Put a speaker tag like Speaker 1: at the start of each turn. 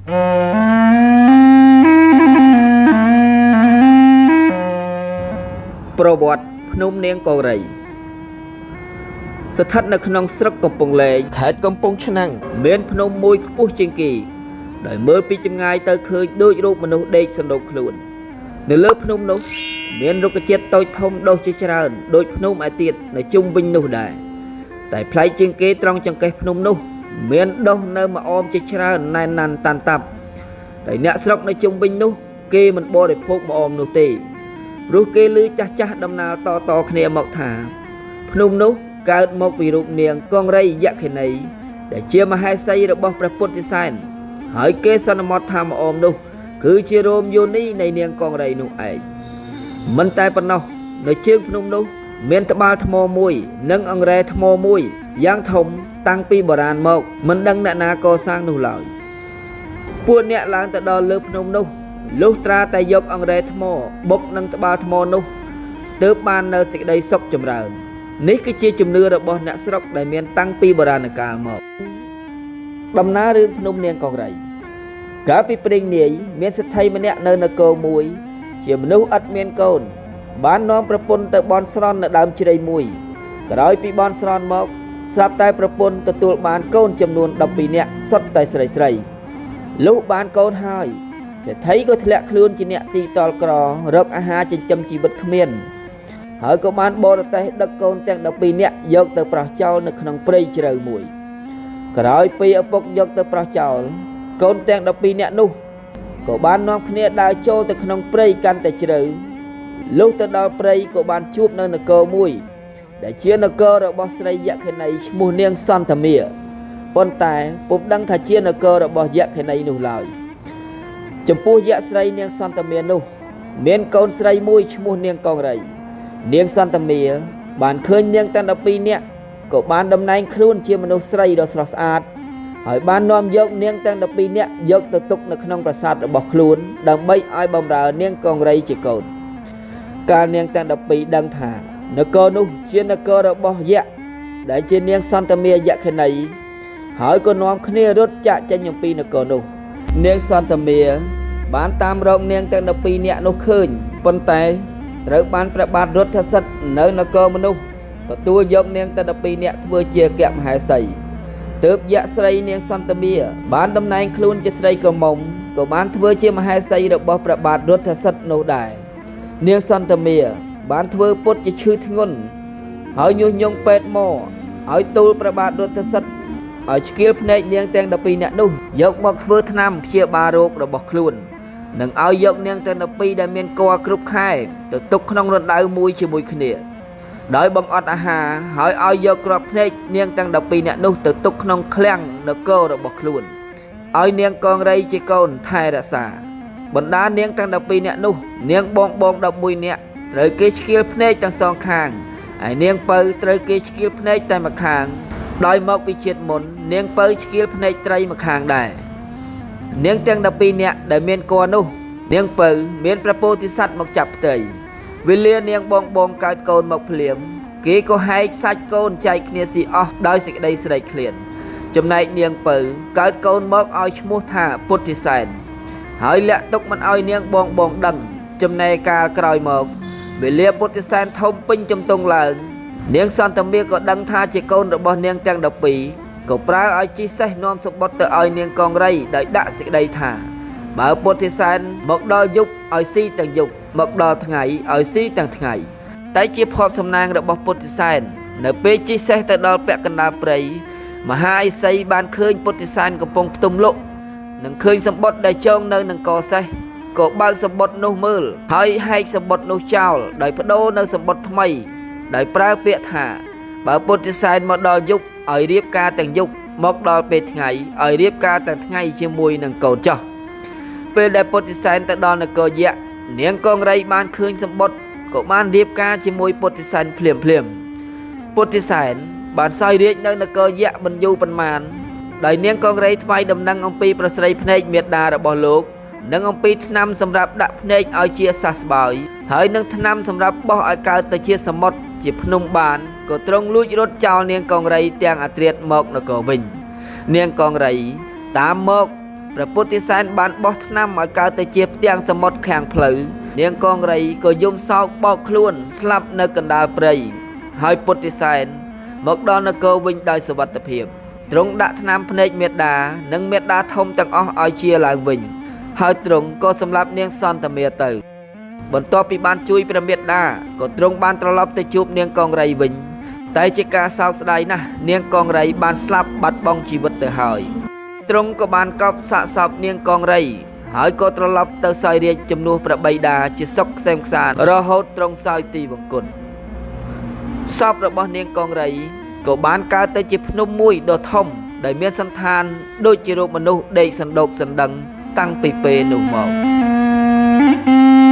Speaker 1: ប្រវត្តិភ្នំនាងកង្រីស្ថិតនៅក្នុងស្រុកកំពង់លែងខេត្តកំពង់ឆ្នាំងមានភ្នំមួយខ្ពស់ជាងគេដោយមើលពីចម្ងាយទៅឃើញដូចរូបមនុស្សដេកសណ្ដូកខ្លួននៅលើភ្នំនោះមានរុក្ខជាតិតូចធំដុះជាច្រើនដូចភ្នំឯទៀតនៅជុំវិញនោះដែរតែប្លែកជាងគេត្រង់ចង្កេះភ្នំនោះមានដុះនៅម្អមជាច្រើនណែនណាន់តាន់តាប់ដោយអ្នកស្រុកនៅជុំវិញនោះគេមិនបរិភោគម្អមនោះទេព្រោះគេឮចាស់ៗដំណាលតៗគ្នាមកថាភ្នំនោះកើតមកពីរូបនាងកង្រីយក្ខិនីដែលជាមហេសីរបស់ព្រះពុទ្ធិសែនហើយគេសន្មតថាម្អមនោះគឺជារោមយោនីនៃនាងកង្រីនោះឯងមិនតែប៉ុណ្ណោះនៅជើងភ្នំនោះមានត្បាល់ថ្មមួយនិងអង្រែថ្មមួយយ៉ាងធំតាំងពីបុរាណមកមិនដឹងអ្នកណាកសាងនោះឡើយពួកអ្នកឡើងទៅដល់លើភ្នំនោះលុះត្រាតែយកអង្រែថ្មបុកនឹងត្បាល់ថ្មនោះទើបបាននៅសេចក្តីសុខចម្រើននេះគឺជាជំនឿរបស់អ្នកស្រុកដែលមានតាំងពីបុរាណកាលមកដំណើររឿងភ្នំនាងកង្រីកាលពីព្រេងនាយមានសេដ្ឋីម្នាក់នៅនគរមួយជាមនុស្សឥតមានកូនបាននាំប្រពន្ធទៅបន់ស្រន់នៅដើមជ្រៃមួយក្រោយពីបន់ស្រន់មកស្រាប់តែប្រពន្ធទទួលបានកូនចំនួន12នាក់សុទ្ធតែស្រីស្រីលុះបានកូនហើយសេដ្ឋីក៏ធ្លាក់ខ្លួនជាអ្នកទីតល់ក្ររកអាហារចិញ្ចឹមជីវិតគ្មានហើយក៏បានបរទេសដឹកកូនទាំង12នាក់យកទៅប្រោះចោលនៅក្នុងព្រៃជ្រៅមួយក្រោយពីឪពុកយកទៅប្រោះចោលកូនទាំង12នាក់នោះក៏បាននាំគ្នាដើរចូលទៅក្នុងព្រៃកាន់តែជ្រៅលុះទៅដល់ព្រៃក៏បានជួបនៅនគរមួយដែលជានគររបស់ស្រីយក្ខិនីឈ្មោះនាងសន្ធមាប៉ុន្តែពុំដឹងថាជានគររបស់យក្ខិនីនោះឡើយចំពោះយក្សស្រីនាងសន្ធមានោះមានកូនស្រីមួយឈ្មោះនាងកង្រីនាងសន្ធមាបានឃើញនាងទាំង12នាក់ក៏បានតំណែងខ្លួនជាមនុស្សស្រីដ៏ស្រស់ស្អាតហើយបាននាំយកនាងទាំង12នាក់យកទៅទុកនៅក្នុងប្រាសាទរបស់ខ្លួនដើម្បីឲ្យបម្រើនាងកង្រីជាកូនកាលនាងទាំង12ដឹងថានគរនោះជានគររបស់យក្សដែលជានាងសន្ធមាយក្ខិនីហើយក៏នាំគ្នារត់ចាកចេញអំពីនគរនោះនាងសន្ធមាបានតាមរកនាងទាំង12នាក់នោះឃើញប៉ុន្តែត្រូវបានព្រះបាទរុទ្ធសិទ្ធនៅនគរមនុស្សទទួលយកនាងទាំង12នាក់ធ្វើជាអគ្គមហេសីទើបយក្សស្រីនាងសន្ធមាបានតំណែងខ្លួនជាស្រីក្រមុំក៏បានធ្វើជាមហេសីរបស់ព្រះបាទរុទ្ធសិទ្ធនោះដែរនាងសន្ធមាបានធ្វើពុតជាឈឺធ្ងន់ហើយញុះញង់ពេទ្យមកឲ្យទូលព្រះបាទរុទ្ធសិទ្ធឲ្យឆ្កៀលភ្នែកនាងទាំង12នាក់នោះយកមកធ្វើថ្នាំព្យាបាលរោគរបស់ខ្លួននិងឲ្យយកនាងទាំង12ដែលមានគភ៌គ្រប់ខែទៅទុកក្នុងរណ្ដៅមួយជាមួយគ្នាដោយបង្អត់អាហារហើយឲ្យយកគ្រាប់ភ្នែកនាងទាំង12នាក់នោះទៅទុកក្នុងឃ្លាំងនគររបស់ខ្លួនឲ្យនាងកង្រីជាកូនថែរក្សាបណ្ដានាងទាំង12នាក់នោះនាងបងបង11នាក់ត្រូវគេឆ្កៀលភ្នែកទាំងសងខាងឯនាងពៅត្រូវគេឆ្កៀលភ្នែកតែម្ខាងដោយមកពីជាតិមុននាងពៅឆ្កៀលភ្នែកត្រីម្ខាងដែរនាងទាំង12នាក់ដែលមានគភ៌នោះនាងពៅមានព្រះពោធិសត្វមកចាប់ផ្ទៃវេលានាងបងបងកើតកូនមកភ្លាមគេក៏ហែកសាច់កូនចែកគ្នាស៊ីអស់ដោយសេចក្តីស្រេកឃ្លានចំណែកនាងពៅកើតកូនមកឲ្យឈ្មោះថាពុទ្ធិសែនហើយលាក់ទុកមិនឲ្យនាងបងបងដឹងចំណែកកាលក្រោយមកវេលាពុទ្ធិសែនធំពេញជំទង់ឡើងនាងសន្ធមាក៏ដឹងថាជាកូនរបស់នាងទាំង12ក៏ប្រើឲ្យជិះសេះនាំសម្បត្តិទៅឲ្យនាងកង្រីដោយដាក់សេចក្តីថាបើពុទ្ធិសែនមកដល់យប់ឲ្យស៊ីទាំងយប់មកដល់ថ្ងៃឲ្យស៊ីទាំងថ្ងៃតែជាភ័ព្វសំណាងរបស់ពុទ្ធិសែននៅពេលជិះសេះទៅដល់ពាក់កណ្ដាលព្រៃមហាឥសីបានឃើញពុទ្ធិសែនកំពុងផ្ទុំលក់និងឃើញសម្បត្តិដែលចងនៅនឹងកសេះក៏បើកសម្បត្តិនោះមើលហើយហែកសម្បត្តិនោះចោលដោយបដូរនៅសម្បត្តិថ្មីដោយប្រើពាក្យថាបើពុទ្ធិសែនមកដល់យប់ឲ្យរៀបការទាំងយប់មកដល់ពេលថ្ងៃឲ្យរៀបការទាំងថ្ងៃជាមួយនឹងកូនចោះពេលដែលពុទ្ធិសែនទៅដល់នគរយក្សនាងកង្រីបានឃើញសម្បត្តិក៏បានរៀបការជាមួយពុទ្ធិសែនភ្លាមភ្លាមពុទ្ធិសែនបានសោយរាជនៅនគរយក្សមិនយូរប៉ុន្មានដោយនាងកង្រីថ្វាយដំណឹងអំពីប្រស្រីភ្នែកមេដារបស់លោកនិងអំពីថ្នាំសម្រាប់ដាក់ភ្នែកឲ្យជាសះស្បើយហើយនឹងថ្នាំសម្រាប់បោះឲ្យកើតទៅជាសមុទ្រជាភ្នំបានក៏ទ្រង់លួចរត់ចោលនាងកង្រីទាំងអាត្រាតមកនគរវិញនាងកង្រីតាមមក ព្រះពុទ្ធិសែនបានបោះថ្នាំឲ្យកើតទៅជាផ្ទាំងសមុទ្រខាងផ្លូវនាងកងរីក៏យំសោកបោកខ្លួនស្លាប់នៅកណ្ដាលព្រៃហើយពុទ្ធិសែនមកដល់នគរវិញដោយសុវត្ថិភាពទ្រង់ដាក់ថ្នាំភ្នែកមេដានិងមេដាធំទាំងអស់ឲ្យជាឡើងវិញហើយទ្រង់ក៏សម្លាប់នាងសន្តមាទៅ បន្ទាប់ពីបានជួយព្រះមេដាក៏ទ្រង់បានត្រឡប់ទៅជួបនាងកងរីវិញតែជាការសោកស្ដាយណាស់នាងកងរីបានស្លាប់បាត់បង់ជីវិតទៅហើយទ្រង់ក៏បានកប់សាកសពនាងកងរីហើយក៏ត្រឡប់ទៅសោយរាជជំនួសព្រះបិតាជាសុខក្សេមក្សាន្តរហូតទ្រង់សោយទីវង្គតសពរបស់នាងកងរីក៏បានកើតទៅជាភ្នំមួយដ៏ធំដែលមានសន្តានដូចជារូបមនុស្សដេកសណ្ដូកសណ្ដឹងតាំងពីពេលនោះមក។